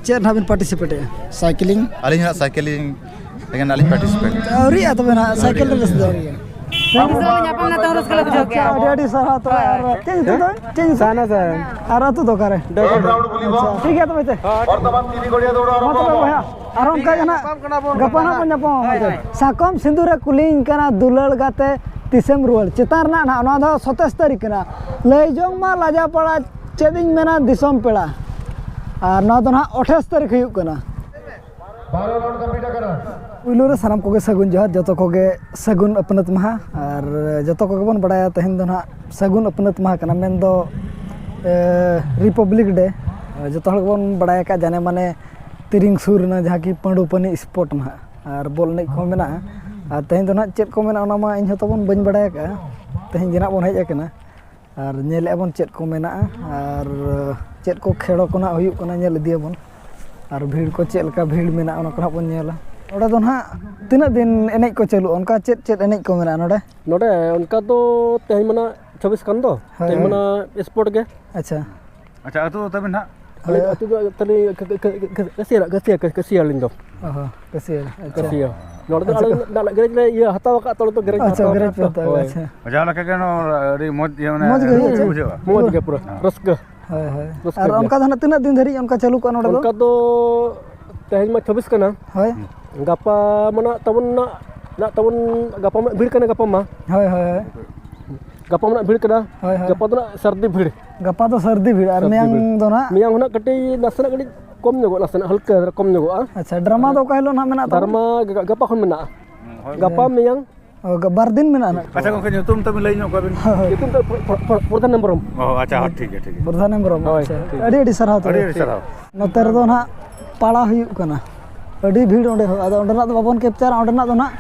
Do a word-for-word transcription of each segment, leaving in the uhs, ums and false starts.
ᱪᱮᱫ ᱱᱟᱦᱟᱜ ᱵᱤᱱ ᱯᱟᱨᱴᱤᱥᱤᱯᱮᱴᱮᱜᱼᱟ? ᱥᱟᱭᱠᱮᱞᱤᱝ᱾ ᱟᱹᱞᱤᱧ ᱦᱚᱸ ᱥᱟᱭᱠᱮᱞᱤᱝ ᱞᱟᱹᱜᱤᱫ ᱟᱹᱞᱤᱧ ᱯᱟᱨᱴᱤᱥᱤᱯᱮᱴ᱾ ᱟᱹᱣᱨᱤᱭᱟᱜᱼᱟ ᱛᱚᱵᱮ ᱱᱟᱦᱟᱜ ᱥᱟᱭᱠᱮᱞ ᱨᱮ ᱨᱟᱹᱥᱠᱟᱹ ᱟᱹᱣᱨᱤᱭᱟᱜᱼᱟ᱾ ᱛᱤᱥ ᱨᱮ ᱧᱟᱯᱟᱢ ᱞᱮᱱᱟ ᱛᱟᱦᱚᱸ ᱨᱟᱹᱥᱠᱟᱹ ᱞᱮ ᱵᱩᱡᱷᱟᱹᱣ ᱠᱮᱭᱟ᱾ ᱟᱪᱪᱷᱟ, ᱟᱹᱰᱤ ᱟᱹᱰᱤ ᱥᱟᱨᱦᱟᱣ ᱛᱚᱵᱮ᱾ ᱟᱨ ᱪᱮᱫ ᱧᱩᱛᱩᱢ ᱫᱚ? ᱪᱮᱫ ᱧᱩᱛᱩᱢ? ᱥᱟᱦᱟᱱᱟ ᱥᱟᱦᱟᱱ᱾ ᱟᱨ ᱟᱹᱛᱩ ᱫᱚ ᱚᱠᱟᱨᱮ? ᱰᱚᱜᱚᱨ᱾ ᱟᱪᱪᱷᱟ, ᱴᱷᱤᱠ ᱜᱮᱭᱟ ᱛᱚᱵᱮ ᱪᱮ᱾ ᱢᱟ ᱛᱚᱵᱮ ᱵᱚᱭᱦᱟ, ᱟᱨᱦᱚᱸ ᱚᱱᱠᱟ ᱜᱮ ᱱᱟᱦᱟᱜ ᱜᱟᱯᱟ ᱱᱟᱦᱟᱜ ᱵᱚᱱ ᱧᱟᱯᱟᱢᱟ᱾ ᱦᱳᱭ, ᱦᱳᱭ᱾ ᱥᱟᱠᱚᱢ ᱥᱤᱸᱫᱩᱨᱮ ᱠᱩᱞᱤᱧ ᱠᱟᱱᱟ ᱫᱩᱞᱟᱹᱲ ᱜᱟᱛᱮ ᱛᱤᱥᱮᱢ ᱨᱩᱣᱟᱹᱲ᱾ ᱪᱮᱛᱟᱱ ᱨᱮᱱᱟᱜ ᱱᱟᱦᱟᱜ ᱱᱚᱣᱟ ᱫᱚ ᱥᱚᱛᱮᱥ ᱛᱟᱹᱨᱤᱠᱷ ᱠᱟᱱᱟ᱾ ᱞᱟᱹᱭ ᱡᱚᱝ ᱢᱟ ᱞᱟᱡᱟ ᱯᱟᱲᱟ ᱪᱮᱫ ᱤᱧ ᱢᱮᱱᱟ ᱫᱤᱥᱚᱢ ᱯᱮᱲᱟ᱾ ᱟᱨ ᱱᱚᱣᱟ ᱫᱚ ᱱᱟᱦᱟᱜ ᱟᱴᱷᱟᱥ ᱛᱟᱹᱨᱤᱠᱷ ᱦᱩᱭᱩᱜ ᱠᱟᱱᱟ᱾ ᱯᱩᱭᱞᱩ ᱨᱮ ᱥᱟᱱᱟᱢ ᱠᱚᱜᱮ ᱥᱟᱹᱜᱩᱱ ᱡᱚᱦᱟᱨ, ᱡᱚᱛᱚ ᱠᱚᱜᱮ ᱥᱟᱹᱜᱩᱱ ᱟᱹᱯᱱᱟᱹᱛ ᱢᱟᱦᱟ᱾ ᱟᱨ ᱡᱚᱛᱚ ᱠᱚᱜᱮ ᱵᱚᱱ ᱵᱟᱲᱟᱭᱟ ᱛᱮᱦᱮᱧ ᱫᱚ ᱱᱟᱦᱟᱜ ᱥᱟᱹᱜᱩᱱ ᱟᱹᱯᱱᱟᱹᱛ ᱢᱟᱦᱟ ᱠᱟᱱᱟ, ᱢᱮᱱᱫᱚ, ᱮ, ᱨᱤᱯᱟᱵᱽᱞᱤᱠ ᱰᱮ᱾ ᱡᱚᱛᱚ ᱦᱚᱲ ᱜᱮᱵᱚᱱ ᱵᱟᱲᱟᱭ ᱟᱠᱟᱫ ᱡᱟᱱᱮ ᱢᱟᱱᱮ ᱛᱤᱨᱤᱝ ᱥᱩᱨ ᱮᱱᱟ, ᱡᱟᱦᱟᱸ ᱠᱤ ᱯᱟᱹᱰᱩ ᱯᱟᱹᱱᱤ ᱥᱯᱳᱨᱴ ᱱᱟᱦᱟᱜ, ᱟᱨ ᱵᱚᱞ ᱮᱱᱮᱡ ᱠᱚᱦᱚᱸ ᱢᱮᱱᱟᱜᱼᱟ᱾ ᱟᱨ ᱛᱮᱦᱮᱧ ᱫᱚ ᱱᱟᱦᱟᱜ ᱪᱮᱫ ᱠᱚ ᱢᱮᱱᱟᱜᱼᱟ ᱚᱱᱟ ᱢᱟ ᱤᱧ ᱦᱚᱸ ᱛᱟᱵᱚᱱ ᱵᱟᱹᱧ ᱵᱟᱲᱟᱭ ᱟᱠᱟᱫᱼᱟ᱾ ᱛᱮᱦᱮᱧ ᱜᱮ ᱱᱟᱦᱟᱜ ᱵᱚᱱ ᱦᱮᱡ ᱟᱠᱟᱱᱟ᱾ ᱟᱨ ᱧᱮᱞᱮᱫᱼᱟ ᱵᱚᱱ ᱪᱮᱫ ᱠᱚ ᱢᱮᱱᱟᱜᱼᱟ ᱟᱨ ᱪᱮᱫ ᱠᱚ ᱠᱷᱮᱲᱚ ᱠᱚ ᱱᱟᱜ ᱦᱩᱭᱩᱜ ᱠᱟᱱᱟ, ᱧᱮᱞ ᱤᱫᱤᱭᱟᱵᱚᱱ᱾ ᱟᱨ ᱵᱷᱤᱲ ᱠᱚ ᱪᱮᱫ ᱞᱮᱠᱟ ᱵᱷᱤᱲ ᱢᱮᱱᱟᱜᱼᱟ, ᱚᱱᱟ ᱠᱚ ᱱᱟᱜ ᱵᱚᱱ ᱧᱮᱞᱟ᱾ ᱱᱚᱰᱮ ᱫᱚ ᱱᱟᱜ ᱛᱤᱱᱟᱹᱜ ᱫᱤᱱ ᱮᱱᱮᱡ ᱠᱚ ᱪᱟᱹᱞᱩᱜᱼᱟ? ᱚᱱᱠᱟ ᱪᱮᱫ ᱪᱮᱫ ᱮᱱᱮᱡ ᱠᱚ ᱢᱮᱱᱟᱜᱼᱟ ᱱᱚᱰᱮ? ᱱᱚᱰᱮ ᱚᱱᱠᱟ ᱫᱚ ᱛᱮᱦᱮᱧ ᱢᱟ ᱱᱟᱜ ᱪᱷᱟᱵᱵᱤᱥ ᱠᱟᱱ ᱫᱚ, ᱦᱳᱭ, ᱛᱮᱦᱮᱧ ᱢᱟ ᱦᱳᱭ᱾ ᱱᱟᱜ ᱥᱯᱳᱨᱴ ᱜᱮ᱾ ᱟᱪᱪᱷᱟ᱾ ᱟᱪᱪᱷᱟ, ᱟᱹᱛᱩ ᱫᱚ ᱛᱟᱵᱮᱱ ᱦᱟᱸᱜ? ᱦᱳᱭ᱾ ᱟᱹᱞᱤᱧ ᱟᱹᱛᱩ ᱫᱚ ᱛᱟᱹᱞᱤᱧ ᱠᱟᱹ-, ᱠᱟᱹ-, ᱠᱟᱹ-, ᱠᱟᱹ-, ᱠᱟᱹᱥᱤᱭᱟᱹ, ᱠᱟᱹᱥᱤᱭᱟᱹ, ᱠᱟᱹᱥᱤᱭᱟᱹ ᱟᱹᱞᱤᱧ ᱫᱚ᱾ ᱚ ᱦᱚᱸ, ᱠᱟᱹᱥᱤᱭᱟᱹ᱾ ᱟᱪᱪᱷᱟ᱾ ᱠᱟᱹᱥᱤᱭᱟᱹ᱾ ᱱᱚᱰᱮ ᱫᱚ ᱟᱪᱪᱷᱟ, ᱟᱞᱮ ᱠᱟ- ᱱᱟᱜ ᱜᱮᱨᱮᱡᱽ ᱞᱮ ᱤᱭᱟᱹ ᱦᱟᱛᱟᱣ ᱟᱠᱟᱫ, ᱛᱚ ᱟᱞᱮ ᱫᱚ ᱜᱮᱨᱮᱡᱽ ᱟᱪᱪᱷᱟ, ᱦᱟᱛᱟᱣ ᱜᱮᱨᱮᱡᱽ ᱟᱠᱟᱫ ᱯᱮ ᱛᱚ᱾ ᱦᱟᱛᱟᱣ ᱦᱳᱭ᱾ ᱟᱠᱟᱫᱟ, ᱟᱪᱪᱷᱟ᱾ ᱡᱟᱦᱟᱸ ᱞᱮᱠᱟ ᱜᱮ ᱱᱚᱣᱟ ᱟᱹᱰᱤ ᱢᱚᱡᱽ ᱤᱭᱟᱹ ᱢᱟᱱᱮ ᱢᱚᱡᱽ ᱜᱮ ᱦᱩᱭᱩᱜᱼᱟ ᱪᱮ? ᱵᱩᱡᱷᱟᱹᱜᱼᱟ᱾ ᱦᱳᱭ, ᱦᱳᱭ᱾ ᱨᱟᱹᱥᱠᱟᱹ ᱟᱨ ᱜᱮ᱾ ᱚᱱᱠᱟ ᱫᱚ ᱱᱟᱜ ᱛᱤᱱᱟᱹᱜ ᱫᱤᱱ ᱫᱷᱟᱹᱨᱤᱡ ᱚᱱᱠᱟ ᱪᱟᱹᱞᱩ ᱠᱚᱜᱼᱟ ᱱᱚᱰᱮ ᱫᱚ? ᱚᱱᱠᱟ ᱫᱚ ᱛᱮᱦᱮᱧ ᱢᱟ ᱪᱷᱟᱵᱵᱤᱥ ᱠᱟᱱᱟ᱾ ᱦᱳᱭ᱾ ᱜᱟᱯᱟ ᱢᱟ ᱱᱟᱜ ᱛᱟᱵᱚᱱ ᱱᱟᱜ, ᱱᱟᱜ ᱛᱟᱵᱚᱱ ᱜᱟᱯᱟ ᱢᱟ ᱵᱷᱤᱲ ᱠᱟᱱᱟ, ᱜᱟᱯᱟ ᱢᱟ᱾ ᱦᱳᱭ, ᱦᱳᱭ, ᱦᱳᱭ᱾ ᱜᱟᱯᱟ ᱢᱟ ᱱᱟᱜ ᱵᱷᱤᱲ ᱠᱟᱱᱟ᱾ ᱦᱳᱭ, ᱦᱳᱭ᱾ ᱜᱟᱯᱟ ᱫᱚ ᱱᱟᱜ ᱥᱟᱹᱨᱫᱤ ᱵᱷᱤᱲ᱾ ᱜᱟᱯᱟ ᱫᱚ ᱥᱟᱹᱨᱫᱤ ᱵᱷᱤᱲ, ᱟᱨ ᱥᱟᱹᱨᱫᱤ ᱢᱮᱭᱟᱝ ᱵᱷᱤᱲ᱾ ᱫᱚ ᱱᱟᱜ? ᱢᱮᱭᱟᱝ ᱦᱚᱸ ᱱᱟᱜ ᱠᱟᱹᱴᱤᱡ ᱱᱟᱥᱮᱱᱟᱜ ᱠᱟᱹᱴᱤᱡ ᱠᱚᱢ ᱧᱚᱜᱚᱜᱼᱟ, ᱱᱟᱥᱮᱱᱟᱜ ᱦᱟᱞᱠᱟ ᱫᱷᱟᱨᱟ ᱠᱚᱢ ᱧᱚᱜᱚᱜᱼᱟ᱾ ᱟᱪᱪᱷᱟ, ᱰᱨᱟᱢᱟ ᱫᱚ ᱚᱠᱟ ᱦᱤᱞᱳᱜ ᱱᱟᱜ ᱢᱮᱱᱟᱜ ᱛᱟᱵᱚᱱᱟ? ᱰᱨᱟᱢᱟ ᱜᱟ-, ᱜᱟᱯᱟ ᱠᱷᱚᱱ ᱢᱮᱱᱟᱜᱼᱟ᱾ ᱦᱳᱭ᱾ ᱜᱟᱯᱟ ᱢᱮᱭᱟᱝ᱾ ᱚ, ᱜᱟ-, ᱵᱟᱨ ᱫᱤᱱ ᱢᱮᱱᱟᱜᱼᱟ ᱱᱟᱜ᱾ ᱟᱪᱪᱷᱟ ᱜᱚᱢᱠᱮ, ᱧᱩᱛᱩᱢ ᱛᱟᱵᱤᱱ ᱞᱟᱹᱭ ᱧᱚᱜ ᱠᱚᱣᱟ ᱵᱤᱱ᱾ ᱦᱳᱭ, ᱦᱳᱭ᱾ ᱧᱩᱛᱩᱢ ᱫᱚ ᱯᱨᱚ-, ᱯᱨᱚ-, ᱯᱨᱚ-, ᱯᱨᱚᱫᱷᱟᱱ ᱦᱮᱢᱵᱨᱚᱢ᱾ ᱚ, ᱟᱪᱪᱷᱟ, ᱦᱳᱭ, ᱴᱷᱤᱠ ᱜᱮᱭᱟ, ᱴᱷᱤᱠ ᱜᱮᱭᱟ᱾ ᱯᱨᱚᱫᱷᱟᱱ ᱦᱮᱢᱵᱨᱚᱢ, ᱦᱳᱭ, ᱟᱪᱪᱷᱟ᱾ ᱴᱷᱤᱠ᱾ ᱟᱹᱰᱤ ᱟᱹᱰᱤ ᱥᱟᱨᱦᱟᱣ ᱛᱚᱵᱮ᱾ ᱟᱹᱰᱤ ᱟᱹᱰᱤ ᱥᱟᱨᱦᱟᱣ᱾ ᱱᱚᱛᱮ ᱨᱮᱫᱚ ᱱᱟᱦᱟᱜ ᱯᱟᱲᱟ ᱦᱩᱭᱩᱜ ᱠᱟᱱᱟ, ᱟᱹᱰᱤ ᱵᱷᱤᱲ ᱚᱸᱰᱮ ᱦᱚᱸ᱾ ᱟᱫᱚ ᱚᱸᱰᱮᱱᱟᱜ ᱫᱚ ᱵᱟᱵᱚᱱ ᱠᱮᱯᱪᱟᱨᱟ, ᱚᱸᱰᱮᱱᱟᱜ ᱫᱚ ᱱᱟᱦᱟᱜ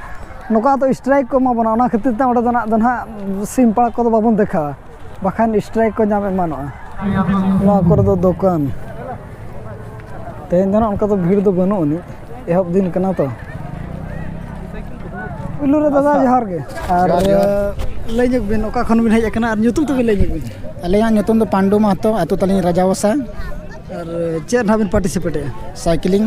ᱱᱚᱝᱠᱟ ᱫᱚ ᱥᱴᱨᱟᱭᱤᱠ ᱠᱚ ᱮᱢᱟ ᱵᱚᱱᱟ, ᱚᱱᱟ ᱠᱷᱟᱹᱛᱤᱨ ᱛᱮ ᱚᱸᱰᱮ ᱫᱚ ᱱᱟᱦᱟᱜ ᱫᱚ ᱱᱟᱦᱟᱜ ᱥᱤᱢ ᱯᱟᱲᱟ ᱠᱚᱫᱚ ᱵᱟᱵᱚᱱ ᱫᱮᱠᱷᱟᱣᱟ, ᱵᱟᱠᱷᱟᱱ ᱥᱴᱨᱟᱭᱤᱠ ᱠᱚ ᱧᱟᱢ ᱮᱢᱟᱱᱚᱜᱼᱟ᱾ ᱱᱚᱣᱟ ᱠᱚᱨᱮ ᱫᱚ ᱫᱚᱠᱟᱱ, ᱛᱮᱦᱮᱧ ᱫᱚ ᱱᱟᱦᱟᱜ ᱚᱱᱠᱟ ᱫᱚ ᱵᱷᱤᱲ ᱫᱚ ᱵᱟᱹᱱᱩᱜ ᱟᱹᱱᱤᱡ, ᱮᱦᱚᱵ ᱫᱤᱱ ᱠᱟᱱᱟ ᱛᱚ᱾ ᱯᱩᱭᱞᱩ ᱨᱮ ᱫᱟᱫᱟ ᱡᱚᱦᱟᱨ ᱜᱮ, ᱟᱨ ᱡᱚᱦᱟᱨ, ᱡᱚᱦᱟᱨ᱾ ᱞᱟᱹᱭ ᱧᱚᱜ ᱵᱤᱱ ᱚᱠᱟ ᱠᱷᱚᱱ ᱵᱤᱱ ᱦᱮᱡ ᱟᱠᱟᱱᱟ ᱟᱨ ᱧᱩᱛᱩᱢ ᱛᱟᱵᱤᱱ ᱞᱟᱹᱭ ᱧᱚᱜ ᱵᱤᱱ᱾ ᱟᱹᱞᱤᱧᱟᱜ ᱧᱩᱛᱩᱢ ᱫᱚ ᱯᱟᱱᱰᱩ ᱢᱟᱦᱟᱛᱚ, ᱟᱹᱛᱩ ᱛᱟᱹᱞᱤᱧ ᱨᱟᱡᱟᱵᱟᱥᱟ᱾ ᱟᱨ ᱪᱮᱫ ᱱᱟᱦᱟᱜ ᱵᱤᱱ ᱯᱟᱨᱴᱤᱥᱤᱯᱮᱴᱮᱜᱼᱟ? ᱥᱟᱭᱠᱮᱞᱤᱝ᱾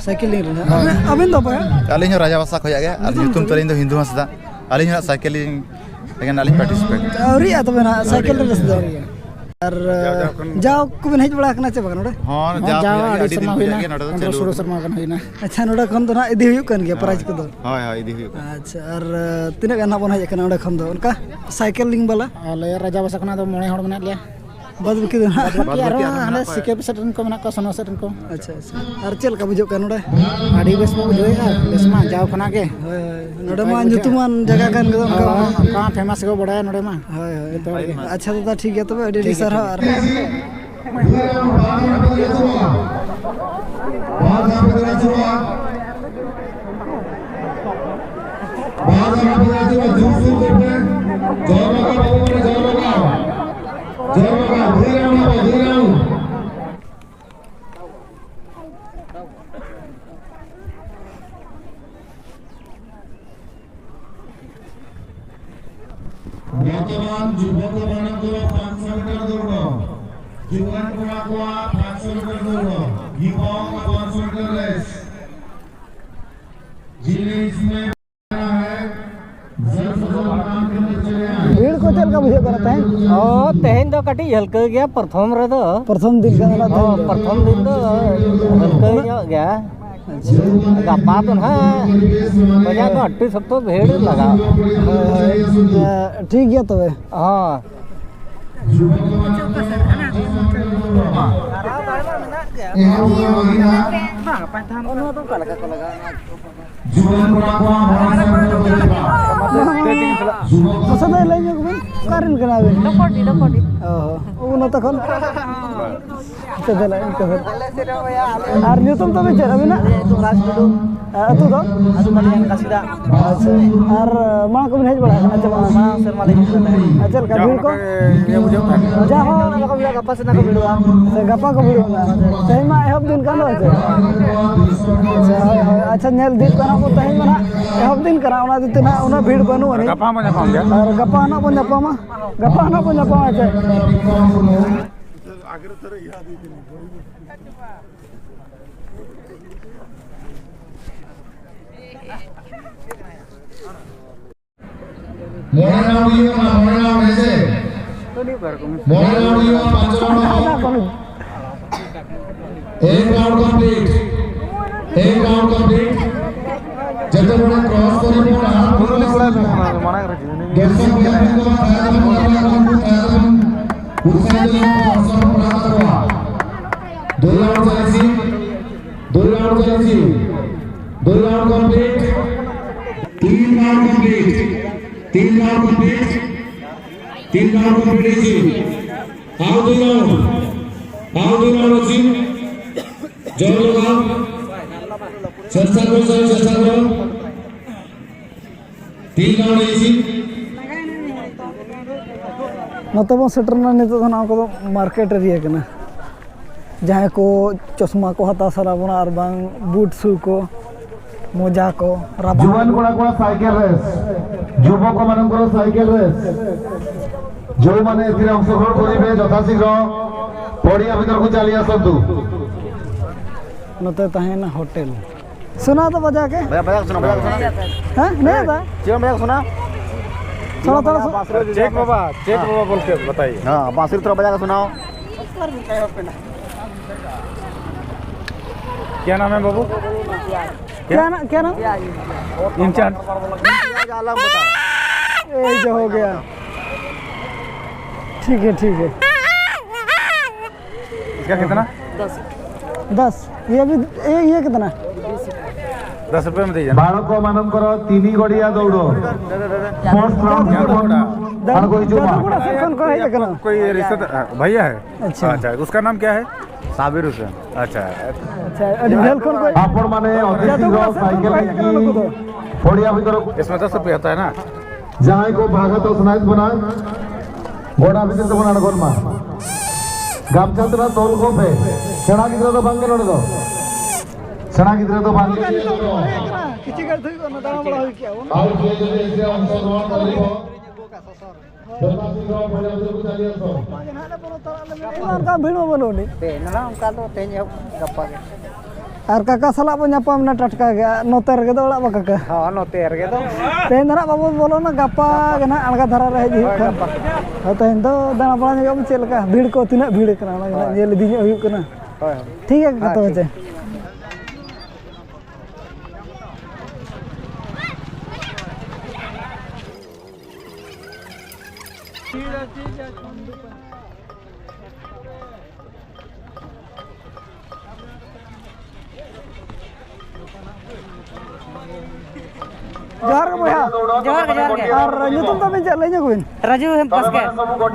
ᱥᱟᱭᱠᱮᱞᱤᱝ ᱨᱮ ᱱᱟᱦᱟᱜ᱾ ᱦᱳᱭ᱾ ᱟᱹᱵᱤᱱ ᱫᱚ ᱚᱠᱚᱭ? ᱟᱹᱞᱤᱧ ᱦᱚᱸ ᱨᱟᱡᱟ ᱵᱷᱟᱥᱟ ᱠᱷᱚᱱᱟᱜ ᱜᱮ, ᱟᱨ ᱧᱩᱛᱩᱢ ᱧᱩᱛᱩᱢ ᱛᱟᱹᱞᱤᱧ ᱫᱚ ᱦᱤᱱᱫᱩ ᱦᱟᱸᱥᱫᱟ᱾ ᱟᱹᱞᱤᱧ ᱦᱚᱸ ᱥᱟᱭᱠᱮᱞᱤᱝ ᱨᱮᱜᱮ ᱱᱟᱜ ᱞᱤᱧ ᱯᱟᱨᱴᱤᱥᱤᱯᱮᱴ᱾ ᱟᱹᱣᱨᱤᱭᱟᱜᱼᱟ ᱛᱚᱵᱮ ᱱᱟᱦᱟᱜ ᱥᱟᱭᱠᱮᱞ ᱨᱮᱥ ᱫᱚ᱾ ᱟᱨ ᱡᱟᱣ ᱠᱚᱵᱤᱱ ᱦᱮᱡ ᱵᱟᱲᱟ ᱟᱠᱟᱱᱟ ᱪᱮ ᱵᱟᱝ ᱱᱚᱰᱮ? ᱦᱚᱸ, ᱦᱚᱸ, ᱡᱟᱣ ᱡᱟᱣ ᱦᱩᱭᱩᱜ ᱜᱮᱭᱟ, ᱟᱹᱰᱤ ᱟᱹᱰᱤ ᱫᱤᱱ ᱥᱮᱨᱢᱟ ᱠᱷᱚᱱᱟᱜ ᱦᱩᱭᱱᱟ, ᱜᱮ ᱱᱚᱰᱮ ᱫᱚ ᱯᱚᱱᱨᱚ ᱪᱟᱹᱞᱩ ᱥᱳᱞᱳ ᱟᱠᱟᱱᱟ᱾ ᱥᱮᱨᱢᱟ ᱜᱟᱱ ᱦᱩᱭᱱᱟ᱾ ᱟᱪᱪᱷᱟ, ᱱᱚᱰᱮ ᱠᱷᱚᱱ ᱫᱚ ᱱᱟᱜ ᱤᱫᱤ ᱦᱩᱭᱩᱜ ᱠᱟᱱ ᱜᱮᱭᱟ ᱯᱨᱟᱭᱤᱡᱽ ᱠᱚᱫᱚ? ᱦᱳᱭ, ᱦᱳᱭ, ᱤᱫᱤ ᱦᱩᱭᱩᱜ ᱠᱟᱱᱟ᱾ ᱟᱪᱪᱷᱟ, ᱟᱨ, ᱛᱤᱱᱟᱹᱜ ᱜᱟᱱ ᱱᱟᱜ ᱵᱚᱱ ᱦᱮᱡ ᱟᱠᱟᱱᱟ ᱚᱸᱰᱮ ᱠᱷᱚᱱ ᱫᱚ ᱚᱱᱠᱟ ᱥᱟᱭᱠᱮᱞ ᱞᱤᱝ ᱵᱟᱞᱟ? ᱟᱞᱮ ᱨᱟᱡᱟ ᱵᱟᱥᱟ ᱠᱷᱚᱱᱟᱜ ᱫᱚ ᱢᱚᱬᱮ ᱦᱚᱲ ᱢᱮᱱᱟᱜ ᱞᱮᱭᱟ᱾ ᱵᱟᱫ ᱵᱟᱹᱠᱤ ᱫᱚ ᱱᱟᱜ? ᱵᱟᱫ ᱵᱟᱹᱠᱤ ᱟᱨᱦᱚᱸ ᱟᱨᱦᱚᱸ ᱦᱟᱸᱰᱮ ᱢᱮᱱᱟᱜ ᱠᱚᱣᱟ᱾ ᱥᱤᱠᱮᱯ ᱥᱮᱫ ᱨᱮᱱ ᱠᱚ ᱢᱮᱱᱟᱜ ᱠᱚᱣᱟ, ᱥᱚᱱᱚ ᱥᱮᱫ ᱨᱮᱱ ᱠᱚ᱾ ᱟᱪᱪᱷᱟ, ᱟᱪᱪᱷᱟ᱾ ᱟᱨ ᱪᱮᱫ ᱞᱮᱠᱟ ᱵᱩᱡᱷᱟᱹᱜ ᱠᱟᱱᱟ ᱱᱚᱰᱮ? ᱟᱹᱰᱤ ᱵᱮᱥ ᱵᱚ ᱵᱩᱡᱷᱟᱹᱣᱮᱫᱼᱟ, ᱵᱮᱥ ᱢᱟ ᱡᱟᱣ ᱠᱷᱚᱱᱟᱜ ᱜᱮ᱾ ᱦᱳᱭ, ᱦᱳᱭ᱾ ᱱᱚᱰᱮ ᱢᱟ ᱵᱩᱡᱷᱟᱹᱜᱼᱟ᱾ ᱧᱩᱛᱩᱢᱟᱱ ᱡᱟᱭᱜᱟ ᱠᱟᱱ ᱜᱮᱫᱚ, ᱚᱱᱠᱟ ᱦᱳᱭ, ᱢᱟ᱾ ᱚᱱᱠᱟ ᱢᱟ ᱯᱷᱮᱢᱟᱥ ᱜᱮ ᱵᱟᱲᱟᱭᱟ ᱱᱚᱰᱮ ᱢᱟ᱾ ᱦᱳᱭ, ᱦᱳᱭ᱾ ᱡᱚᱛᱚ ᱦᱚᱲ ᱜᱮ᱾ ᱟᱪᱪᱷᱟ ᱫᱟᱫᱟ, ᱴᱷᱤᱠ ᱜᱮᱭᱟ ᱛᱚᱵᱮ, ᱟᱹᱰᱤ ᱟᱹᱰᱤ ᱴᱷᱤᱠ ᱜᱮᱭᱟ, ᱥᱟᱨᱦᱟᱣ᱾ ᱴᱷᱤᱠ ᱜᱮᱭᱟ᱾ ᱟᱨ ᱵᱚᱨᱛᱚᱢᱟᱱ ᱡᱩᱵᱚᱠ ᱢᱟᱱᱚᱛ ᱫᱚ ᱯᱟᱸᱪᱥᱚ ᱢᱤᱴᱟᱨ ᱫᱟᱹᱲ ᱠᱚ, ᱡᱩᱣᱟᱹᱱ ᱠᱚᱲᱟ ᱠᱚᱣᱟᱜ ᱯᱟᱸᱪᱥᱚ ᱢᱤᱴᱟᱨ ᱫᱟᱹᱲ ᱠᱚ, ᱜᱤᱯᱚᱝ ᱯᱟᱸᱪᱥᱚ ᱢᱤᱴᱟᱨ ᱨᱮᱥ᱾ ᱡᱤᱞᱤᱧ ᱥᱤᱢᱟᱹ ᱵᱷᱤᱲ ᱠᱚ ᱪᱮᱫ ᱞᱮᱠᱟ ᱵᱩᱡᱷᱟᱹᱜ ᱠᱟᱱᱟ ᱛᱮᱦᱮᱧ? ᱚ, ᱛᱮᱦᱮᱧ ᱫᱚ ᱠᱟᱹᱴᱤᱡ ᱦᱟᱹᱞᱠᱟᱹ ᱜᱮᱭᱟ ᱯᱨᱚᱛᱷᱚᱢ ᱨᱮᱫᱚ᱾ ᱯᱨᱚᱛᱷᱚᱢ ᱫᱤᱱ ᱠᱟᱱᱟ ᱱᱟᱜ ᱚ, ᱛᱮᱦᱮᱧ ᱫᱚ᱾ ᱯᱨᱚᱛᱷᱚᱢ ᱫᱤᱱ ᱫᱚ ᱦᱟᱹᱞᱠᱟᱹ ᱧᱚᱜ ᱜᱮᱭᱟ᱾ ᱟᱪᱪᱷᱟ᱾ ᱜᱟᱯᱟ ᱫᱚ ᱱᱟᱦᱟᱜ ᱵᱟᱡᱟᱨ ᱫᱚ ᱟᱹᱰᱤ ᱥᱚᱠᱛᱚ ᱵᱷᱤᱲ ᱞᱟᱜᱟᱜᱼᱟ᱾ ᱦᱳᱭ, ᱦᱳᱭ᱾ ᱮ, ᱴᱷᱤᱠ ᱜᱮᱭᱟ ᱛᱚᱵᱮ᱾ ᱦᱚᱸ᱾ ᱢᱟᱥᱮ ᱫᱚ ᱞᱟᱹᱭ ᱧᱚᱜ ᱵᱤᱱ, ᱚᱠᱟ ᱨᱮᱱ ᱠᱟᱱᱟ ᱵᱤᱱ? ᱰᱚᱠᱚᱰᱤ, ᱰᱚᱠᱚᱰᱤ᱾ ᱚ, ᱚ, ᱱᱚᱛᱮ ᱠᱷᱚᱱ᱾ ᱱᱚᱛᱮ ᱫᱚ ᱞᱟᱹᱭ, ᱱᱚᱛᱮ ᱠᱷᱚᱱ᱾ ᱟᱨ ᱧᱩᱛᱩᱢ ᱛᱟᱵᱤᱱ ᱪᱮᱫ ᱟᱹᱵᱤᱱᱟᱜ? ᱨᱟᱡᱽ ᱴᱩᱰᱩ᱾ ᱟᱹᱛᱩ ᱫᱚ? ᱟᱹᱛᱩ ᱢᱟᱹᱞᱤᱭᱟᱱ ᱠᱟᱥᱤᱫᱟ᱾ ᱟᱪᱪᱷᱟ᱾ ᱟᱨ ᱢᱟᱲᱟᱝ ᱠᱚᱵᱤᱱ ᱦᱮᱡ ᱵᱟᱲᱟ ᱟᱠᱟᱱᱟ ᱪᱮ ᱵᱟᱝ? ᱢᱟᱲᱟᱝ ᱥᱮᱨᱢᱟ ᱞᱤᱧ ᱦᱮᱡ ᱞᱮᱱᱟ᱾ ᱟᱨ ᱪᱮᱫ ᱞᱮᱠᱟ ᱡᱟ ᱵᱷᱤᱲ ᱠᱚ? ᱚᱱᱠᱟ ᱜᱮ ᱱᱤᱭᱟᱹ ᱵᱩᱡᱷᱟᱹᱜ ᱠᱟᱱ᱾ ᱡᱟ ᱦᱚᱸ ᱚᱱᱟ ᱠᱚ ᱵᱷᱤᱲᱟ, ᱜᱟᱯᱟ ᱥᱮᱫ ᱱᱟᱜ ᱠᱚ ᱵᱷᱤᱲᱚᱜᱼᱟ᱾ ᱥᱮ ᱜᱟᱯᱟ ᱠᱚ ᱵᱷᱤᱲᱚᱜᱼᱟ? ᱛᱮᱦᱮᱧ ᱢᱟ ᱮᱦᱚᱵ ᱫᱤᱱ ᱠᱟᱱ ᱫᱚ ᱪᱮ? ᱟᱪᱪᱷᱟ, ᱦᱳᱭ, ᱦᱳᱭ᱾ ᱟᱪᱪᱷᱟ, ᱧᱮᱞ ᱫᱤᱱ ᱠᱟᱱᱟ ᱠᱚ, ᱛᱮᱦᱮᱧ ᱢᱟ ᱱᱟᱜ ᱮᱦᱚᱵ ᱫᱤᱱ ᱠᱟᱱᱟ, ᱚᱱᱟ ᱤᱫᱤ ᱛᱮ ᱱᱟᱜ ᱩᱱᱟᱹᱜ ᱵᱷᱤᱲ ᱵᱟᱹᱱᱩᱜ ᱟᱹᱱᱤᱡ᱾ ᱜᱟᱯᱟ ᱦᱚᱸ ᱵᱚᱱ ᱧᱟᱯᱟᱢ ᱜᱮᱭᱟ᱾ ᱟᱨ ᱜᱟᱯᱟ ᱱᱟᱜ ᱵᱚᱱ ᱧᱟᱯᱟᱢᱟ, ᱜᱟᱯᱟ ᱱᱟᱜ ᱵᱚᱱ ᱧᱟᱯᱟᱢᱟ ᱪᱮ? ᱢᱚᱬᱮ round ᱦᱩᱭᱩᱜ ᱠᱟᱱᱟ, ᱢᱚᱬᱮ round ᱦᱮᱸᱥᱮ? ᱢᱚᱬᱮ round ᱦᱩᱭᱩᱜᱼᱟ, ᱯᱟᱸᱪ round ᱦᱩᱭᱩᱜᱼᱟ᱾ Eight round complete. Eight round complete. ᱡᱚᱛᱚ ᱦᱚᱲ cross ᱠᱚᱨᱮ ᱵᱚᱱ ᱞᱟᱦᱟ ᱫᱚᱨᱥᱚᱠ ᱵᱚᱭᱦᱟ ᱠᱚ ᱛᱟᱦᱮᱸ ᱞᱮᱱ ᱠᱷᱟᱱ ᱩᱱᱠᱩ ᱛᱟᱦᱮᱸ ᱞᱮᱱ ᱠᱷᱟᱱ ᱩᱛᱥᱟᱦᱤᱛ ᱞᱟᱹᱜᱤᱫ ᱫᱚᱨᱥᱚᱠ ᱵᱚᱱ ᱞᱟᱦᱟ ᱠᱚᱣᱟ᱾ ᱫᱩᱭ round ᱪᱟᱞᱤᱥᱤ, ᱫᱩᱭ round ᱪᱟᱞᱤᱥᱤ, ᱫᱩᱭ round complete. ᱛᱤᱱ round complete. ᱛᱤᱱ round complete. ᱛᱤᱱ round complete ᱦᱮᱸᱥᱮ? ᱟᱨ ᱫᱩᱭ round. ᱟᱨ ᱫᱩᱭ round ᱦᱮᱸᱥᱮ? ᱡᱚᱭ ᱞᱟᱜᱟᱣ᱾ ᱪᱮᱥᱴᱟ ᱠᱚᱨᱚ, ᱪᱮᱥᱴᱟ ᱠᱚᱨᱚ᱾ ᱛᱤᱱ round ᱦᱮᱸᱥᱮ? ᱱᱚᱛᱮ ᱵᱚᱱ ᱥᱮᱴᱮᱨ ᱮᱱᱟ ᱱᱤᱛᱚᱜ ᱫᱚ ᱱᱚᱣᱟ ᱠᱚᱫᱚ market area ᱠᱟᱱᱟ᱾ ᱡᱟᱦᱟᱸᱭ ᱠᱚ ᱪᱚᱥᱢᱟ ᱠᱚ ᱦᱟᱛᱟᱣ ᱥᱟᱱᱟ ᱵᱚᱱᱟ ᱟᱨ ᱵᱟᱝ boot shoe ᱠᱚ, ᱢᱚᱡᱟ ᱠᱚ, ᱨᱟᱵᱟᱝ ᱡᱩᱣᱟᱹᱱ ᱠᱚᱲᱟ ᱠᱚᱣᱟᱜ cycle race, ᱡᱩᱵᱚᱠ ମାନଙ୍କର cycle race, ଯେଉଁମାନେ ଏଥିରେ ଅଂଶଗ୍ରହଣ କରିବେ ଯଥାଶୀଘ୍ର ପଡ଼ିଆ ଭିତରକୁ ଚାଲି ଆସନ୍ତୁ। ᱱᱚᱛᱮ ᱛᱟᱦᱮᱸᱭᱮᱱᱟ hotel᱾ सुना तो बजा के। भैया, बजा के सुना, बजा के सुना। हाँ, नहीं आता। चलो, बजा के सुना। थोड़ा, थोड़ा सु- बांसुरी चेक बाबा, चेक हाँ। बाबा बोल के बताइए। हाँ, बांसुरी थोड़ा बजा के सुनाओ। क्या नाम है बाबू? क्या ना, क्या नाम? इंचार्ज। ये जो हो गया। ठीक है, ठीक है। इसका कितना? दस। ये अभी, ये, ये कितना? दस रुपये में दीजिए। ବାଳକମାନଙ୍କର ତିନି ଗଡ଼ିଆ ଦୌଡ଼। First round ଯାଦୁଗୁଡ଼ା। ଆଡ଼କୁ ହେଇଯିବ। ଯାଦୁଗୁଡ଼ା ସେକ୍ସନ କଣ ହେଇଛି କଣ? कोई रिश्तेदार, भैया है? अच्छा। अच्छा, उसका नाम क्या है? साबिर हुसैन। अच्छा। ଆଚ୍ଛା, ଏଠି ଭେଲକଲ କରି ଆପଣମାନେ ଅତି ଶୀଘ୍ର ଯାଦୁଗୁଡ଼ା ସେକ୍ସନ ସାଇକେଲ କଣ ହେଇଛି ନେଇକି କଣ ଲୋକ ତ? ପଡ଼ିଆ ଭିତରକୁ। इसमें दस रुपये होता है ना? ᱡᱟᱦᱟᱸᱭ ᱠᱚ ᱵᱷᱟᱜᱽ ᱦᱟᱛᱟᱣ ᱥᱟᱱᱟᱭᱮᱫ ᱵᱚᱱᱟ, ᱜᱚᱰᱟ ᱵᱷᱤᱛᱤᱨ ᱛᱮᱵᱚᱱ ᱟᱬᱜᱚᱱ ᱢᱟ᱾ ᱜᱟᱢᱪᱷᱟ ᱛᱮᱱᱟᱜ ᱛᱚᱞ ᱠᱚ ᱯᱮ᱾ ᱥᱮᱬᱟ ᱜᱤᱫᱽᱨᱟᱹ ᱫᱚ ᱵᱟᱝ ᱜᱮ ᱱᱚᱰᱮ ᱫᱚ᱾ ᱥᱮᱬᱟ ᱜᱤᱫᱽᱨᱟᱹ ᱫᱚ ᱵᱟᱝ ᱜᱮ᱾ ᱠᱤᱪᱷᱩ ᱜᱷᱟᱹᱲᱤᱡ ᱦᱩᱭᱩᱜ ᱠᱟᱱᱟ, ᱫᱟᱬᱟ ᱵᱟᱲᱟ ᱦᱩᱭ ᱠᱮᱜᱼᱟ ᱵᱚᱱ᱾ ᱟᱨ ᱡᱮ ᱡᱩᱫᱤ ᱮᱥᱮ ᱚᱝᱥᱚᱜᱨᱚᱦᱚᱱ ᱠᱟᱹᱨᱤ ᱠᱚ ᱚᱱᱠᱟ ᱵᱷᱤᱲ ᱢᱟ ᱵᱟᱹᱱᱩᱜ ᱟᱹᱱᱤᱡ᱾ ᱛᱮᱦᱮᱧ ᱫᱚ ᱱᱟᱦᱟᱜ ᱚᱱᱠᱟ ᱫᱚ ᱛᱮᱦᱮᱧ ᱮᱦᱚᱵ, ᱜᱟᱯᱟ ᱜᱮ᱾ ᱟᱨ ᱠᱟᱠᱟ ᱥᱟᱞᱟᱜ ᱵᱚᱱ ᱧᱟᱯᱟᱢ ᱮᱱᱟ ᱴᱟᱴᱠᱟ ᱜᱮ, ᱟᱨ ᱱᱚᱛᱮ ᱨᱮᱜᱮ ᱫᱚ ᱚᱲᱟᱜ ᱢᱟ ᱠᱟᱠᱟ᱾ ᱦᱚᱸ, ᱱᱚᱛᱮ ᱨᱮᱜᱮ ᱫᱚ᱾ ᱛᱮᱦᱮᱧ ᱫᱚ ᱱᱟᱦᱟᱜ ᱵᱟᱵᱚᱱ ᱵᱚᱞᱚᱱᱟ, ᱜᱟᱯᱟ ᱜᱮ ᱱᱟᱦᱟᱜ ᱟᱬᱜᱟ ᱫᱷᱟᱨᱟ ᱨᱮ ᱦᱮᱡ ᱦᱩᱭᱩᱜ ᱦᱳᱭ, ᱠᱷᱟᱱ᱾ ᱜᱟᱯᱟ᱾ ᱦᱳᱭ, ᱛᱮᱦᱮᱧ ᱫᱚ ᱫᱟᱬᱟ ᱵᱟᱲᱟ ᱧᱚᱜ ᱟᱵᱚᱱ, ᱪᱮᱫ ᱞᱮᱠᱟ ᱵᱷᱤᱲ ᱠᱚ, ᱛᱤᱱᱟᱹᱜ ᱵᱷᱤᱲ ᱠᱟᱱᱟ, ᱚᱱᱟ ᱜᱮ ᱱᱟᱦᱟᱜ ᱦᱳᱭ᱾ ᱧᱮᱞ ᱤᱫᱤ ᱧᱚᱜ ᱦᱩᱭᱩᱜ ᱠᱟᱱᱟ᱾ ᱦᱳᱭ, ᱦᱳᱭ᱾ ᱴᱷᱤᱠ ᱜᱮᱭᱟ, ᱦᱮᱸ, ᱠᱟᱠᱟ ᱛᱚᱵᱮ ᱴᱷᱤᱠ᱾ ᱪᱮ᱾ ᱡᱚᱦᱟᱨ ᱜᱮ ᱵᱚᱭᱦᱟ᱾ ᱡᱚᱦᱟᱨ ᱜᱮ, ᱡᱚᱦᱟᱨ ᱜᱮ᱾ ᱟᱨ ᱧᱩᱛᱩᱢ ᱛᱟᱵᱤᱱ ᱪᱮᱫ, ᱞᱟᱹᱭ ᱧᱚᱜ ᱵᱤᱱ? ᱨᱟᱡᱩ ᱵᱟᱥᱠᱮ᱾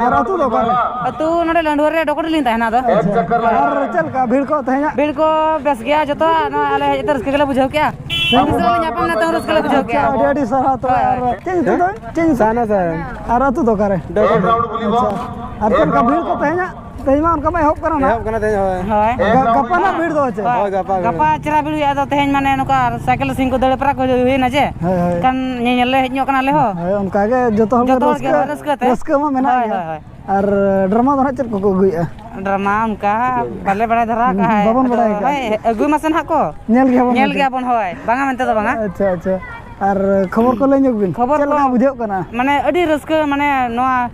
ᱟᱨ ᱟᱹᱛᱩ ᱫᱚ ᱚᱠᱟᱨᱮ? ᱟᱹᱛᱩ ᱱᱚᱰᱮ ᱞᱟᱹᱱᱰᱩᱣᱟᱹ ᱨᱮ ᱰᱚᱠᱚᱨ ᱞᱤᱧ ᱛᱟᱦᱮᱱᱟ ᱟᱫᱚ᱾ ᱟᱪᱪᱷᱟ᱾ ᱟᱨ ᱪᱮᱫ ᱞᱮᱠᱟ ᱵᱷᱤᱲ ᱠᱚ ᱛᱮᱦᱮᱧᱟᱜ? ᱵᱷᱤᱲ ᱠᱚ ᱵᱮᱥ ᱜᱮᱭᱟ, ᱡᱚᱛᱚ ᱱᱚᱣᱟ ᱟᱞᱮ ᱦᱮᱡ ᱠᱟᱛᱮ ᱨᱟᱹᱥᱠᱟᱹ ᱜᱮᱞᱮ ᱵᱩᱡᱷᱟᱹᱣ ᱠᱮᱜᱼᱟ᱾ ᱛᱮᱦᱮᱧ ᱢᱤᱫ ᱫᱤᱱ ᱞᱮ ᱧᱟᱯᱟᱢ ᱞᱮᱱᱟ, ᱛᱟᱹᱣ ᱨᱟᱹᱥᱠᱟᱹ ᱞᱮ ᱵᱩᱡᱷᱟᱹᱣ ᱠᱮᱜᱼᱟ᱾ ᱟᱪᱪᱷᱟ, ᱟᱹᱰᱤ ᱟᱹᱰᱤ ᱥᱟᱨᱦᱟᱣ ᱛᱚᱵᱮ᱾ ᱦᱳᱭ᱾ ᱟᱨ ᱪᱮᱫ ᱧᱩᱛᱩᱢ ᱫᱚ? ᱪᱮᱫ ᱧᱩᱛᱩᱢ? ᱥᱟᱦᱱᱟ ᱥᱚᱨᱮᱱ᱾ ᱟᱨ ᱟᱹᱛᱩ ᱫᱚ ᱚᱠᱟᱨᱮ? ᱰᱚᱠᱚᱨ᱾ ᱟᱪᱪᱷᱟ᱾ ᱟᱨ ᱪᱮᱫ ᱞᱮᱠᱟ ᱵᱷᱤᱲ ᱠᱚ ᱛᱮᱦᱮᱧᱟᱜ? ᱛᱮᱦᱮᱧ ᱢᱟ ᱚᱱᱠᱟ ᱢᱟ ᱮᱦᱚᱵ ᱠᱟᱱᱟ ᱱᱟᱦᱟᱜ᱾ ᱮᱦᱚᱵ ᱠᱟᱱᱟ ᱛᱮᱦᱮᱧ, ᱦᱳᱭ᱾ ᱦᱳᱭ᱾ ᱜᱟ-, ᱜᱟᱯᱟ ᱱᱟᱦᱟᱜ ᱵᱷᱤᱲ ᱫᱚ ᱪᱮᱫ? ᱦᱳᱭ, ᱜᱟᱯᱟ ᱜᱮ᱾ ᱜᱟᱯᱟ ᱪᱮᱦᱨᱟ ᱵᱷᱤᱲ ᱦᱩᱭᱩᱜᱼᱟ, ᱟᱫᱚ ᱛᱮᱦᱮᱧ ᱢᱟᱱᱮ ᱱᱚᱝᱠᱟ ᱥᱟᱭᱠᱮᱞ ᱥᱤᱝ ᱠᱚ ᱫᱟᱹᱲ ᱯᱟᱨᱟ ᱠᱚ ᱦᱩᱭᱱᱟ ᱡᱮ᱾ ᱦᱳᱭ, ᱦᱳᱭ᱾ ᱮᱱᱠᱷᱟᱱ ᱧᱮᱧᱮᱞ ᱞᱮ ᱦᱮᱡ ᱧᱚᱜ ᱠᱟᱱᱟ ᱟᱞᱮ ᱦᱚᱸ᱾ ᱦᱳᱭ, ᱚᱱᱠᱟ ᱜᱮ ᱡᱚᱛᱚ ᱦᱚᱲ ᱜᱮ ᱡᱚᱛᱚ ᱦᱚᱲ ᱜᱮ, ᱨᱟᱹᱥᱠᱟᱹ, ᱦᱳᱭ, ᱨᱟᱹᱥᱠᱟᱹ ᱛᱮ᱾ ᱨᱟᱹᱥᱠᱟᱹ ᱢᱟ ᱢᱮᱱᱟᱜ ᱦᱳᱭ, ᱜᱮᱭᱟ᱾ ᱦᱳᱭ, ᱦᱳᱭ᱾ ᱟᱨ ᱰᱨᱟᱢᱟ ᱫᱚ ᱱᱟᱦᱟᱜ ᱪᱮᱫ ᱠᱚᱠᱚ ᱟᱹᱜᱩᱭᱮᱫᱼᱟ? ᱰᱨᱟᱢᱟ ᱚᱱᱠᱟ ᱵᱟᱞᱮ ᱵᱟᱲᱟᱭ ᱫᱷᱟᱨᱟ ᱠᱟᱜᱼᱟ᱾ ᱦᱩᱸ, ᱵᱟᱵᱚᱱ ᱟᱫᱚ ᱵᱟᱲᱟᱭ ᱠᱟᱜᱼᱟ᱾ ᱦᱳᱭ, ᱟᱹᱜᱩᱭ ᱢᱟᱥᱮ ᱱᱟᱦᱟᱜ ᱠᱚ᱾ ᱧᱮᱞ ᱜᱮᱭᱟᱵᱚᱱ ᱧᱮᱞ ᱢᱮᱱᱛᱮ᱾ ᱜᱮᱭᱟᱵᱚᱱ, ᱦᱳᱭ᱾ ᱵᱟᱝᱟ ᱢᱮᱱᱛᱮ ᱫᱚ ᱵᱟᱝᱟ᱾ ᱟᱪᱪᱷᱟ, ᱟᱪᱪᱷᱟ᱾ ᱟᱨ ᱠᱷᱚᱵᱚᱨ ᱠᱚ ᱞᱟᱹᱭ ᱧᱚᱜ ᱵᱤᱱ᱾ ᱠᱷᱚᱵᱚᱨ ᱪᱮᱫ ᱞᱮᱠᱟ ᱠᱚ ᱵᱩᱡᱷᱟᱹᱜ ᱠᱟᱱᱟ? ᱢᱟᱱᱮ ᱟᱹᱰᱤ ᱨᱟᱹᱥᱠᱟᱹ, ᱢᱟᱱᱮ ᱱᱚᱣᱟ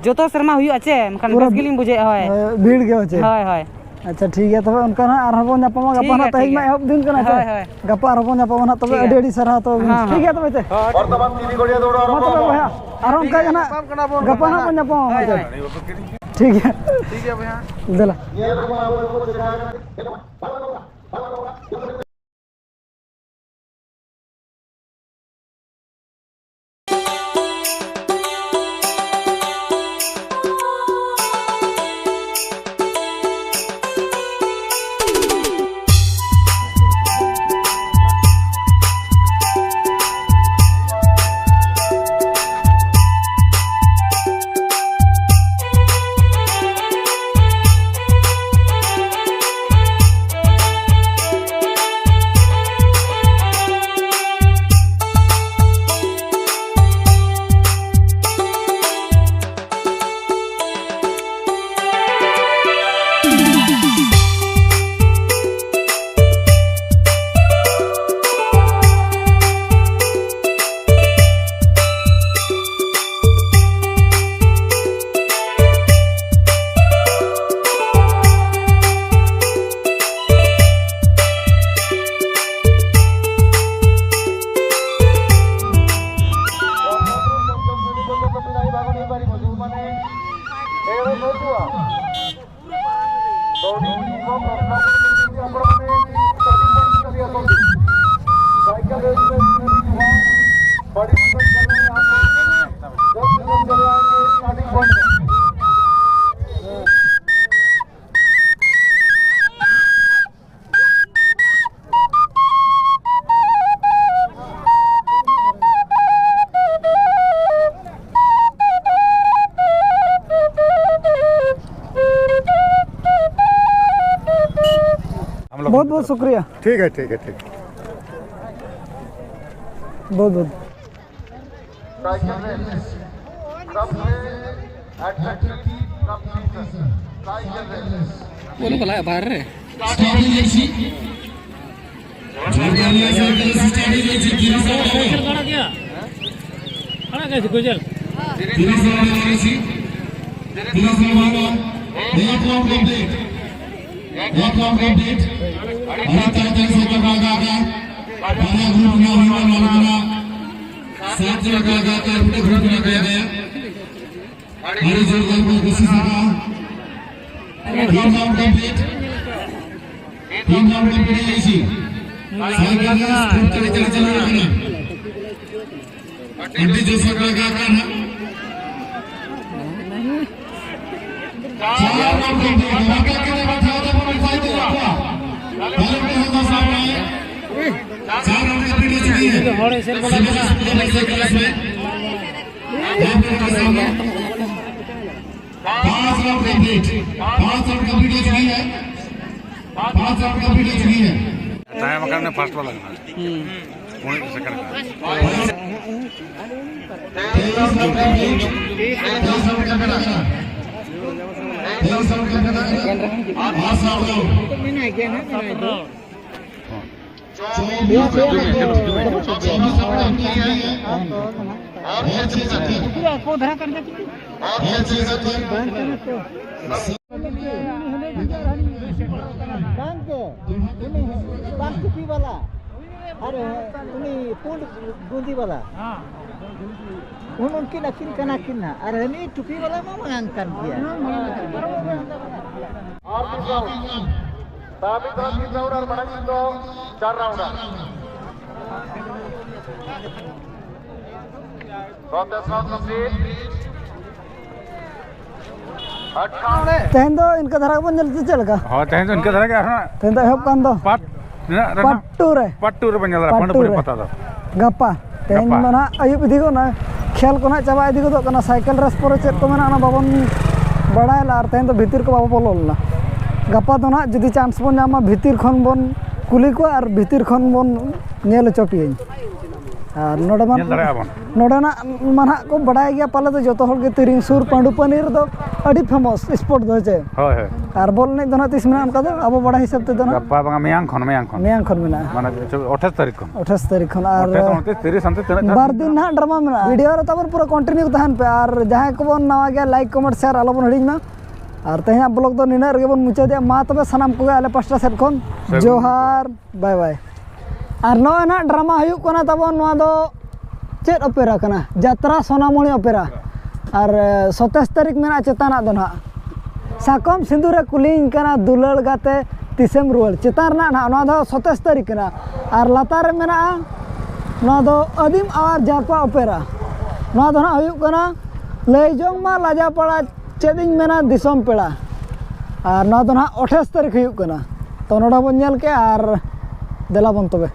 ᱡᱚᱛᱚ ᱥᱮᱨᱢᱟ ᱦᱩᱭᱩᱜᱼᱟ ᱪᱮ, ᱢᱮᱱᱠᱷᱟᱱ ᱯᱩᱨᱟᱹ ᱵᱮᱥ ᱜᱮᱞᱤᱧ ᱵᱩᱡᱷᱟᱹᱣᱮᱫᱼᱟ, ᱦᱳᱭ᱾ ᱦᱳᱭ, ᱵᱷᱤᱲ ᱜᱮ ᱦᱚᱪᱮ᱾ ᱦᱳᱭ, ᱦᱳᱭ᱾ ᱟᱪᱪᱷᱟ, ᱴᱷᱤᱠ ᱜᱮᱭᱟ, ᱛᱚᱵᱮ ᱚᱱᱠᱟ ᱱᱟᱦᱟᱜ ᱟᱨᱦᱚᱸ ᱵᱚᱱ ᱧᱟᱯᱟᱢᱟ᱾ ᱜᱟᱯᱟ ᱴᱷᱤᱠ ᱱᱟᱦᱟᱜ, ᱜᱮᱭᱟ, ᱛᱮᱦᱮᱧ ᱴᱷᱤᱠ ᱢᱟ ᱜᱮᱭᱟ᱾ ᱮᱦᱚᱵ ᱫᱤᱱ ᱠᱟᱱᱟ ᱥᱮ? ᱦᱳᱭ, ᱦᱳᱭ᱾ ᱜᱟᱯᱟ ᱟᱨᱦᱚᱸ ᱵᱚᱱ ᱧᱟᱯᱟᱢᱟ ᱱᱟᱦᱟᱜ, ᱛᱚᱵᱮ ᱴᱷᱤᱠ ᱜᱮᱭᱟ᱾ ᱟᱹᱰᱤ ᱟᱹᱰᱤ ᱥᱟᱨᱦᱟᱣ, ᱛᱚᱵᱮ ᱦᱮᱸ, ᱴᱷᱤᱠ ᱦᱮᱸ᱾ ᱜᱮᱭᱟ, ᱛᱚᱵᱮ ᱪᱮ? ᱦᱳᱭ, ᱦᱳᱭ᱾ ᱢᱟ ᱛᱚᱵᱮ ᱵᱚᱭᱦᱟ, ᱟᱨᱦᱚᱸ ᱚᱱᱠᱟ ᱜᱮ ᱱᱟᱦᱟᱜ ᱜᱟᱯᱟ ᱱᱟᱦᱟᱜ ᱵᱚᱱ ᱧᱟᱯᱟᱢᱟ, ᱦᱳᱭ, ᱢᱟ ᱪᱮ? ᱦᱳᱭ᱾ ᱴᱷᱤᱠ ᱜᱮᱭᱟ᱾ ᱴᱷᱤᱠ ᱜᱮᱭᱟ, ᱵᱚᱭᱦᱟ᱾ ᱫᱮᱞᱟ᱾ बहुत बहुत शुक्रिया। ठीक है, ठीक है, ठीक। बहुत बहुत। साइकिल रेस सबसे अट्रैक्टिव कॉम्पिटिशन, साइकिल रेस। बोलो भला बाहर रे। Starting race. जोरदार साइकिल रेस, स्टार्टिंग रेस। खड़ा क्या? खड़ा कैसे गुजर? तीन सौ वाला रेस। तीन सौ वाला। एक राउंड कंप्लीट। एक राउंड कंप्लीट। अरे ताई ताई से कर रहा था। बारह ग्रुप में हुई वाला वाला। सात लड़का का कर पूरे ग्रुप में गया गया। अरे जोरदार को कोशिश लगा। तीन राउंड कंप्लीट। तीन राउंड कंप्लीट है इसी। साइकिल रेस खूब चले चले चले रहे हैं। अंटी जो सकल का कर है। चार राउंड कंप्लीट है। मौका के लिए बैठा था, वो फाइट हुआ। पहले भी हम सामने आए। चार राउंड कंप्लीट हो चुकी है। सिविल हॉस्पिटल से क्लास में। पांच राउंड कंप्लीट। पांच राउंड कंप्लीट हो चुकी है। पांच राउंड कंप्लीट हो चुकी है। टाइम करने फर्स्ट वाला। ᱵᱟᱝ ᱜᱮ, ᱩᱱᱤ ᱵᱟᱝ ᱴᱩᱯᱤ ᱵᱟᱞᱟ, ᱟᱨ ᱩᱱᱤ ᱯᱩᱸᱰ ᱜᱩᱸᱫᱤ ᱵᱟᱞᱟ, ᱩᱱ ᱩᱱᱠᱤᱱ ᱟᱹᱠᱤᱱ ᱠᱟᱱᱟ ᱠᱤᱱ ᱱᱟᱦᱟᱜ, ᱟᱨ ᱦᱟᱹᱱᱤ ᱴᱩᱯᱤ ᱵᱟᱞᱟ ᱢᱟ ᱢᱟᱲᱟᱝ ᱠᱟᱱ ᱜᱮᱭᱟ᱾ ᱟᱨ ᱢᱤᱫ ᱫᱷᱟᱣ, ᱫᱟᱵᱤ ᱫᱷᱟᱣ ᱢᱤᱫ ᱨᱟᱣᱩᱱᱰ ᱟᱨ ᱢᱟᱲᱟᱝ ᱫᱚ ᱪᱟᱨ ᱨᱟᱣᱩᱱᱰ᱾ ᱠᱚᱱᱴᱮᱥᱴ round complete. ᱛᱮᱦᱮᱧ ᱫᱚ ᱤᱱᱠᱟᱹ ᱫᱷᱟᱨᱟ ᱜᱮᱵᱚᱱ ᱧᱮᱞ ᱛᱮ ᱪᱮᱫ ᱞᱮᱠᱟ? ᱦᱳᱭ, ᱛᱮᱦᱮᱧ ᱫᱚ ᱤᱱᱠᱟᱹ ᱫᱷᱟᱨᱟ ᱜᱮ ᱟᱨᱦᱚᱸ᱾ ᱛᱮᱦᱮᱧ ᱫᱚ ᱮᱦᱚᱵ ᱠᱟᱱ ᱫᱚ ᱯᱟᱴ ᱨᱮᱱᱟᱜ, ᱨᱮᱱᱟᱜ ᱯᱟᱴ ᱴᱩ ᱨᱮ᱾ ᱯᱟᱴ ᱴᱩ ᱨᱮᱵᱚᱱ ᱧᱮᱞ ᱫᱟᱲᱮᱭᱟᱜᱼᱟ ᱯᱟᱴ ᱴᱩ ᱯᱟᱱᱰᱩᱯᱩᱨᱤ ᱨᱮ᱾ ᱯᱟᱛᱟ ᱫᱚ᱾ ᱜᱟᱯᱟ, ᱛᱮᱦᱮᱧ ᱜᱟᱯᱟ᱾ ᱢᱟ ᱱᱟᱦᱟᱜ ᱟᱹᱭᱩᱵ ᱤᱫᱤ ᱜᱚᱫ ᱱᱟ, ᱠᱷᱮᱞ ᱠᱚ ᱱᱟᱦᱟᱜ ᱪᱟᱵᱟ ᱤᱫᱤ ᱜᱚᱫᱚᱜ ᱠᱟᱱᱟ᱾ ᱥᱟᱭᱠᱮᱞ ᱨᱮᱥ ᱯᱚᱨᱮ ᱪᱮᱫ ᱠᱚ ᱢᱮᱱᱟᱜᱼᱟ, ᱚᱱᱟ ᱵᱟᱵᱚᱱ ᱵᱟᱲᱟᱭ ᱞᱮᱫᱼᱟ, ᱟᱨ ᱛᱮᱦᱮᱧ ᱫᱚ ᱵᱷᱤᱛᱤᱨ ᱠᱚ ᱵᱟᱵᱚ ᱵᱚᱞᱚ ᱞᱮᱱᱟ᱾ ᱜᱟᱯᱟ ᱫᱚ ᱱᱟᱦᱟᱜ ᱡᱩᱫᱤ ᱪᱟᱱᱥ ᱵᱚᱱ ᱧᱟᱢᱟ, ᱵᱷᱤᱛᱤᱨ ᱠᱷᱚᱱ ᱵᱚᱱ ᱠᱩᱞᱤ ᱠᱚᱣᱟ ᱟᱨ ᱵᱷᱤᱛᱤᱨ ᱠᱷᱚᱱ ᱵᱚᱱ ᱧᱮᱞ ᱦᱚᱪᱚ ᱯᱮᱭᱟᱹᱧ᱾ ᱟᱨ ᱱᱚᱰᱮ ᱢᱟ, ᱧᱮᱞ ᱫᱟᱲᱮᱭᱟᱜᱼᱟ ᱵᱚᱱ᱾ ᱱᱚᱰᱮᱱᱟᱜ ᱢᱟ ᱱᱟᱦᱟᱜ ᱠᱚ ᱵᱟᱰᱟᱭ ᱜᱮᱭᱟ ᱯᱟᱞᱮ ᱫᱚ ᱡᱚᱛᱚ ᱦᱚᱲ ᱜᱮ, ᱛᱤᱨᱤᱝᱥᱩᱨ ᱯᱟᱺᱰᱩ ᱯᱟᱹᱱᱤ ᱨᱮᱫᱚ ᱟᱹᱰᱤ ᱯᱷᱮᱢᱟᱥ ᱥᱯᱳᱨᱴ ᱫᱚ, ᱦᱮᱸ ᱪᱮ? ᱦᱳᱭ, ᱦᱳᱭ᱾ ᱟᱨ ᱵᱚᱞ ᱮᱱᱮᱡ ᱫᱚ ᱱᱟᱦᱟᱜ ᱛᱤᱥ ᱢᱮᱱᱟᱜᱼᱟ ᱚᱱᱠᱟ ᱫᱚ ᱟᱵᱚ ᱵᱟᱰᱟᱭ ᱦᱤᱥᱟᱹᱵ ᱛᱮᱫᱚ ᱱᱟᱦᱟᱜ? ᱜᱟᱯᱟ ᱵᱟᱝᱟ ᱢᱮᱭᱟᱝ ᱠᱷᱚᱱ, ᱢᱮᱭᱟᱝ ᱠᱷᱚᱱ᱾ ᱢᱮᱭᱟᱝ ᱠᱷᱚᱱ ᱢᱮᱱᱟᱜᱼᱟ᱾ ᱢᱟᱱᱮ ᱟᱴᱷᱟᱥ ᱛᱟᱹᱨᱤᱠᱷ ᱠᱷᱚᱱ᱾ ᱟᱴᱷᱟᱥ ᱛᱟᱹᱨᱤᱠᱷ ᱠᱷᱚᱱ᱾ ᱟᱨ ᱟᱴᱷᱟᱥ, ᱩᱱᱛᱨᱤᱥ, ᱛᱤᱨᱤᱥ, ᱦᱟᱱᱛᱮ ᱛᱤᱱᱟᱹᱜ ᱜᱟᱱ ᱵᱟᱨ ᱫᱤᱱ ᱱᱟᱦᱟᱜ ᱰᱨᱟᱢᱟ ᱢᱮᱱᱟᱜᱼᱟ᱾ ᱵᱷᱤᱰᱤᱭᱳ ᱨᱮ ᱛᱟᱵᱚᱱ ᱯᱩᱨᱟᱹ ᱠᱚᱱᱴᱤᱱᱤᱭᱩ ᱛᱟᱦᱮᱱ ᱯᱮ, ᱟᱨ ᱡᱟᱦᱟᱸᱭ ᱠᱚᱵᱚᱱ ᱱᱟᱣᱟ ᱜᱮᱭᱟ, ᱞᱟᱭᱤᱠ, ᱠᱚᱢᱮᱱᱴ, ᱥᱮᱭᱟᱨ ᱟᱞᱚᱵᱚᱱ ᱦᱤᱲᱤᱧ ᱢᱟ᱾ ᱟᱨ ᱛᱮᱦᱮᱧᱟᱜ ᱵᱞᱚᱜ ᱫᱚ ᱱᱤᱱᱟᱹᱜ ᱨᱮᱜᱮ ᱵᱚᱱ ᱢᱩᱪᱟᱹᱫᱮᱜᱼᱟ᱾ ᱢᱟ ᱛᱚᱵᱮ ᱥᱟᱱᱟᱢ ᱠᱚᱜᱮ ᱟᱞᱮ ᱯᱟᱥᱴᱟ ᱥᱮᱫ ᱠᱷᱚᱱ ᱥᱟᱹᱜᱩᱱ ᱡᱚᱦᱟᱨ, ᱵᱟᱭ ᱵᱟᱭ᱾ ᱟᱨ ᱱᱚᱜᱼᱚᱭ ᱱᱟᱦᱟᱜ ᱰᱨᱟᱢᱟ ᱦᱩᱭᱩᱜ ᱠᱟᱱᱟ ᱛᱟᱵᱚᱱ, ᱱᱚᱣᱟ ᱫᱚ ᱪᱮᱫ ᱚᱯᱮᱨᱟ ᱠᱟᱱᱟ? ᱡᱟᱛᱨᱟ ᱥᱳᱱᱟᱢᱚᱬᱤ ᱚᱯᱮᱨᱟ᱾ ᱟᱨ ᱥᱟᱛᱟᱥ ᱛᱟᱹᱨᱤᱠᱷ ᱢᱮᱱᱟᱜᱼᱟ ᱪᱮᱛᱟᱱᱟᱜ ᱫᱚ ᱱᱟᱦᱟᱜ᱾ ᱥᱟᱠᱚᱢ ᱥᱤᱸᱫᱩᱨᱮ ᱠᱩᱞᱤᱧ ᱠᱟᱱᱟ ᱫᱩᱞᱟᱹᱲ ᱜᱟᱛᱮ, ᱛᱤᱥᱮᱢ ᱨᱩᱣᱟᱹᱲ? ᱪᱮᱛᱟᱱ ᱨᱮᱱᱟᱜ ᱱᱟᱦᱟᱜ, ᱱᱚᱣᱟ ᱫᱚ ᱥᱟᱛᱟᱥ ᱛᱟᱹᱨᱤᱠᱷ ᱠᱟᱱᱟ᱾ ᱟᱨ ᱞᱟᱛᱟᱨ ᱨᱮ ᱢᱮᱱᱟᱜᱼᱟ, ᱱᱚᱣᱟ ᱫᱚ ᱟᱹᱫᱤᱢ ᱟᱣᱟᱨ ᱡᱟᱨᱯᱟ ᱚᱯᱮᱨᱟ᱾ ᱱᱚᱣᱟ ᱫᱚ ᱱᱟᱦᱟᱜ ᱦᱩᱭᱩᱜ ᱠᱟᱱᱟ ᱞᱟᱹᱭ ᱡᱚᱝ ᱢᱟ ᱞᱟᱡᱟ ᱯᱟᱲᱟ, ᱪᱮᱫ ᱤᱧ ᱢᱮᱱᱟ ᱫᱤᱥᱚᱢ ᱯᱮᱲᱟ᱾ ᱟᱨ ᱱᱚᱣᱟ ᱫᱚ ᱱᱟᱦᱟᱜ ᱟᱴᱷᱟᱥ ᱛᱟᱹᱨᱤᱠᱷ ᱦᱩᱭᱩᱜ ᱠᱟᱱᱟ᱾ ᱛᱚ ᱱᱚᱰᱮ ᱵᱚᱱ ᱧᱮᱞ ᱠᱮᱜᱼᱟ, ᱟᱨ ᱫᱮᱞᱟ ᱵᱚᱱ ᱛᱚᱵᱮ᱾